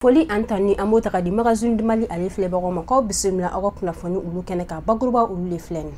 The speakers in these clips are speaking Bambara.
Foli an tan ni an b'o ta ka di Magazine du Mali ale filɛbagaw ma, k'aw bisimila aw ka kunnafoni olu kɛnɛ kan, bakuruba olu le filɛ nin.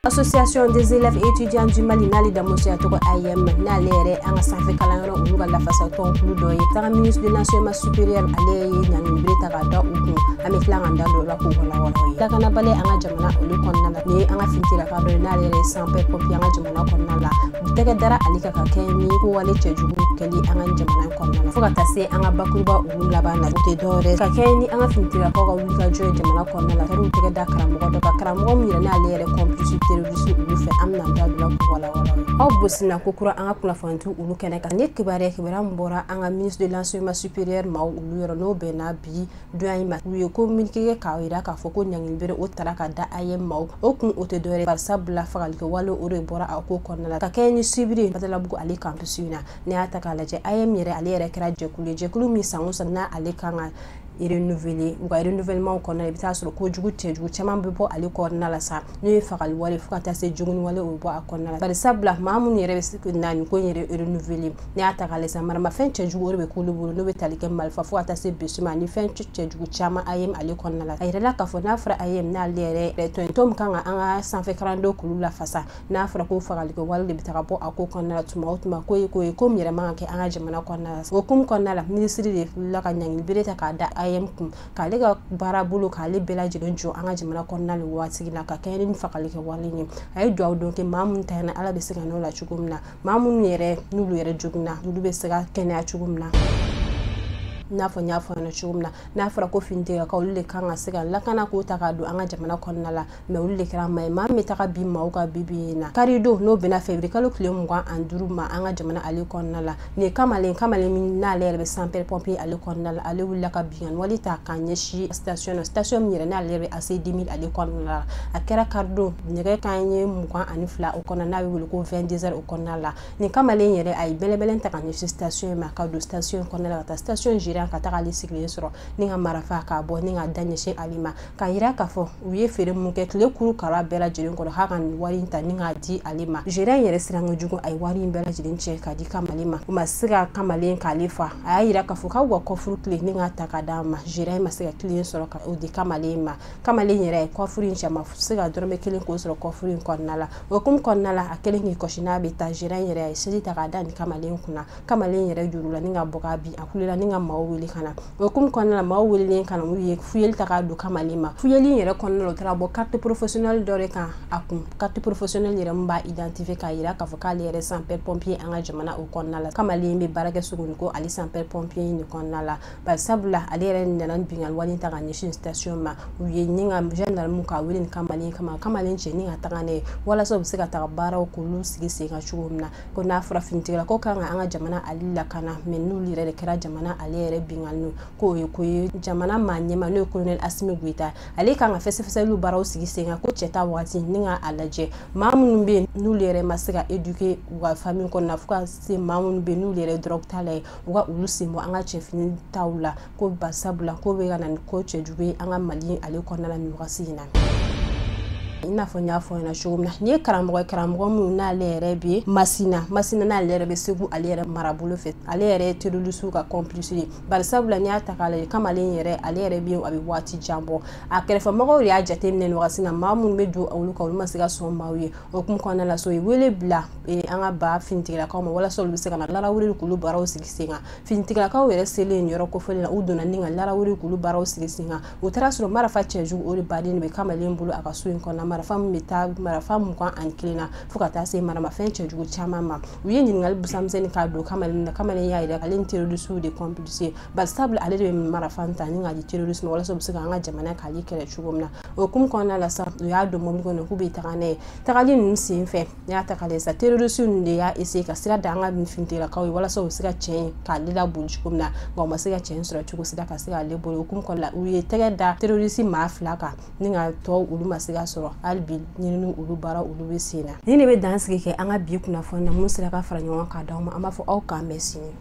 Association des élèves et étudiants du Mali n'ale damusoya tɔgɔ AEEM, n'ale yɛrɛ an ka sanfɛ kalanyɔrɔ olu ka lafasatɔn kulu dɔ ye. Taga ministre de l'enseignement supérieur ale ye ɲangili ta k'a da u kun, an bɛ tila k'an da don o la k'o walawala o ye. Lakanabaliya an ka jamana olu kɔnɔna la, nin ye an ka finitigilaka dɔ ye n'ale yɛrɛ ye sanfɛ pompier an ka jamana kɔnɔna la. Tɛgɛ dara ale kan ka kɛ ni ko wale cɛjugu kɛli an ka jamana kɔnɔna la, fo ka taa se an ka bakuruba olu laban na. O tɛ dɔwɛrɛ ka kɛ ni an ka finitigilakaw ka wulikajɔ ye jamana kɔnɔna la, taar'u tɛgɛ da karamɔgɔ dɔ kan, karamɔgɔ min yɛrɛ n'ale yɛrɛ complice terroriste olu fɛ, an bɛna da don la k'u walawala. Aw bosina ko kura an ka kunnafoni olu kɛnɛ kan. Ni kibaruya kibaruya min bɔra an ka ministre de l'enseignement supérieur maaw olu yɔrɔ, n'o bɛnna bi donya in ma, u ye communiqué kɛ k'a jira k'a fɔ ko ɲangili o taara ka da AEEM maaw o kun, o tɛ dɔwɛrɛ barisabula fagalikɛ wale o de bɔra a ko kɔnɔna la ka kɛ ni sibiri Badalabugu ale campus in na. N'i y'a ta k'a lajɛ, AEEM yɛrɛ ale yɛrɛ kɛra jɛkulu ye, jɛkulu min san o san n'ale kan ka renouveler, u ka renouvellement kɔnɔna la i bɛ taa sɔrɔ kojugu cɛjugu caman bɛ bɔ ale kɔnɔna la sa, n'o ye fagali wale fo ka taa se jogini wale o bɛ bɔ a kɔnɔna la. Barisabula maa minnu yɛrɛ bɛ se na nin ko in yɛrɛ renouveler, n'i y'a ta k'a lajɛ sa, maramafɛn cɛjugu o de bɛ k'olu bolo, n'o bɛ tali kɛ marifa fo ka taa se besi ma ani fɛn cɛjugu caman AEEM ale kɔnɔna la. A yirala k'a fɔ n'a fɔra AEEM n'ale yɛrɛ tɔn min kan ka an ka sanfɛ kalandenw k'olu lafasa, n'a fɔra ko fagalikɛ wale de bɛ taga bɔ a ko kɔnɔna la tuma o tuma, ko ye ko ye ko min yɛrɛ man ka kɛ an ka jamana kɔnɔna la. O hukumu kɔnɔna la, minisiri de wulila ka ɲangili bere ta k'a da AEEM kun, k'ale ka baara bolo k'ale bɛɛ lajɛlen jɔ an ka jamana kɔnɔna la waati la ka kɛ ni fagali kɛ wale ye. A ye dugawu don kɛ maa minnu ta ɲɛna, Ala bɛ se ka n'o la cogo min na, maa minnu yɛrɛ n'olu yɛrɛ joginna olu bɛ se ka kɛnɛya cogo min na. I n'a fɔ n y'a fɔ ɲɛna cogo min na, n'a fɔra ko finitigilakaw olu de kan ka se ka lakana k'o ta k'a don an ka jamana kɔnɔna la, mɛ olu de kɛra maa ye maa min bɛ taga bi maaw ka bi bi in na. Karidon n'o bɛnna février kalo tile 25 ma an ka jamana ale kɔnɔna la, nin ye kamalen min n'ale yɛrɛ bɛ sapeur pompier ale kɔnɔna la, ale wulila ka binkanni wale ta k'a ɲɛsin station na, station min yɛrɛ n'ale yɛrɛ bɛ AC2000 ale kɔnɔna la. A kɛra karidon nɛgɛ kanɲɛ 22 o kɔnɔna, n'a bɛ wele ko 22h o kɔnɔna la. Nin kamalen yɛrɛ a ye bɛlɛbɛlɛn ta ka ɲɛsin station in ma, ka don station kɔnɔna la ka taa station gérer ka taga ale sigilen sɔrɔ ni ka marifa k'a bɔ ni ka da ɲɛsin ale ma, k'a yira k'a fɔ u ye feere mun kɛ tile kuru kara bɛɛ lajɛlen kɔnɔ, k'a ka nin wari in ta ni k'a di ale ma. Gérant yɛrɛ siran kojugu, a ye wari in bɛɛ lajɛlen cɛ k'a di kamalen ma, u ma se ka kamalen k'ale fa. A y'a yira k'a fɔ k'aw ka coffre clé ni k'a ta k'a d'a ma, gérant ma se ka clé sɔrɔ ka o di kamalen ma. Kamalen yɛrɛ ye coffre in cɛ, a ma se ka dɔrɔmɛ kelen k'o sɔrɔ coffre in kɔnɔna la. O hukumu kɔnɔna la, a kɛlen k'i kɔsi n'a bɛ taa, gérant yɛrɛ a ye seli ta k'a da nin kamalen kunna, kamalen yɛrɛ juru la ni ka bɔ k'a bin, a kulela ni ka maaw wele ka na. O hukumu kɔnɔna la, maaw welelen ka na, olu ye fuyeli ta k'a don kamalen ma. Fuyeli yɛrɛ kɔnɔna la, o taara bɔ carte professionnelle dɔ de kan a kun, carte professionnelle yɛrɛ min b'a identifier k'a yira k'a fɔ k'ale yɛrɛ sapeur pompier an ka jamana o kɔnɔna la. Kamalen bɛ baara kɛ Sogoniko ale sapeur pompier in de kɔnɔna la, barisabula ale yɛrɛ nana ni binkanni wale ta ka ɲɛsin station ma. U ye ni ka gendarme k'a wele nin kamalen kama, kamalen cɛ ni ka taga n'a ye walasa u bɛ se ka taga baaraw k'olu sigi sen kan cogo min na. Ko n'a fɔra finitigilakaw kan ka an ka jamana ale lakana, mɛ n'olu yɛrɛ de kɛra jamana ale yɛrɛ binkanni k'o ye ko ye jamana maa ɲɛma n'o ye colonel Assimi Goïta, ale kan ka fɛsɛfɛsɛliw baaraw sigi sen kan ko cɛ ta waati ni ka a lajɛ maa minnu bɛ yen n'olu yɛrɛ ma se ka éduquer u ka famille kɔnɔna, fo ka se maa minnu bɛ yen n'olu yɛrɛ drogue ta la ye, u ka olu sen bɔ an ka cɛfini taw la, ko barisabula ko bɛ ka na ni ko cɛjugu ye an ka Mali ale kɔnɔna la nin wagati in na. I n'a fɔ n y'a fɔ ɲɛna cogo min na, nin ye karamɔgɔ ye, karamɔgɔ minnu n'ale yɛrɛ bɛ Masina, Masina n'ale yɛrɛ bɛ Segu ale yɛrɛ marabolo fɛ, ale yɛrɛ ye terroriste ka complice ye. Barisabula n'i y'a ta k'a lajɛ, kamalen yɛrɛ ale yɛrɛ bɛ yen a bɛ waati jan bɔ, a kɛrɛfɛmɔgɔw de y'a jateminɛ nin wagati na, maa minnu bɛ don olu kan olu ma se ka sɔn maaw ye. O hukumu kɔnɔna la, so ye wele bila an ka ba finitigilakaw ma walasa olu bɛ se ka na larawuli k'olu baaraw sigi sen kan. Finitigilakaw yɛrɛ selen yɔrɔ kofɔlen na, u donna ni ka larawuli k'olu baaraw sigi sen kan. U taara sɔrɔ marifa cɛjugu o de baden de bɛ kamalen bolo a ka so in kɔnɔ, marifa min bɛ taa marifa 21 na fo ka taa se maramafɛn cɛjugu caman ma. U ye ɲininkali busamisɛnnin k'a don kamalen na, kamalen y'a yira ale ni terroriste de complice ye, barisabula ale de bɛ marifa ta ni k'a di terroriste ma walasa u bɛ se k'an ka jamana k'ale kɛlɛ cogo min na. O hukumu kɔnɔna la sa, u y'a don mobili kɔnɔ k'u bɛ taga n'a ye. Tagali ninnu sen fɛ, n'i y'a ta k'a lajɛ sa, terroriste ninnu de y'a essayer ka sira da an ka finitigilakaw ye walasa u bɛ se ka cɛ in k'ale laboli cogo min na, nka u ma se ka cɛ in sɔrɔ cogo si la ka se k'ale boli. O hukumu kɔnɔna la, u ye tɛgɛ da terroriste maa 2 kan ni ka tɔw olu ma se ka sɔrɔ. Hali bi ɲinini olu baara olu bɛ sen na. Nin de bɛ dan sigi kɛ an ka bi kunnafoni na, mun sera ka fara ɲɔgɔn kan d'aw ma. An b'a fɔ aw k'an bɛn sini.